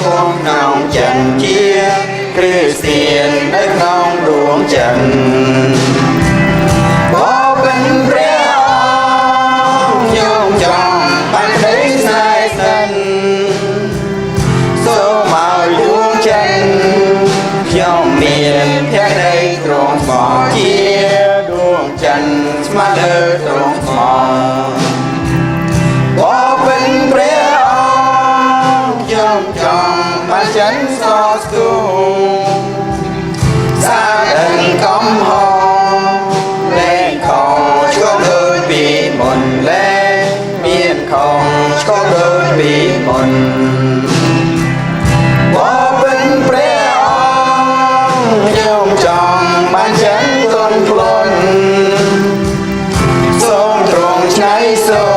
គង់ក្នុងចិត្តជាគ្រីស្ទៀននៅក្នុងដួងចិត្តបបិនព្រះអង្គខ្ញុំចង់បានក្តីស្នេហ៍ស្និទ្ធសូមឲ្យដួងចិត្តខ្ញុំមានភក្តីទ្រង់ស្មោះជាដួងចិត្តស្មាលើទ្រង់ស្មោះ បបិនព្រះអង្គខ្ញុំចង់បានចិនសស្គូសាដឹងកំហលែងខុសឆ្គងដូចពីមុនលែងមានខុសឆ្គងដូចពីមុនបបិនព្រះអង្គខ្ញុំចង់បានចិនទុនខ្លួនសូមទ្រង់ឆ្នៃសូ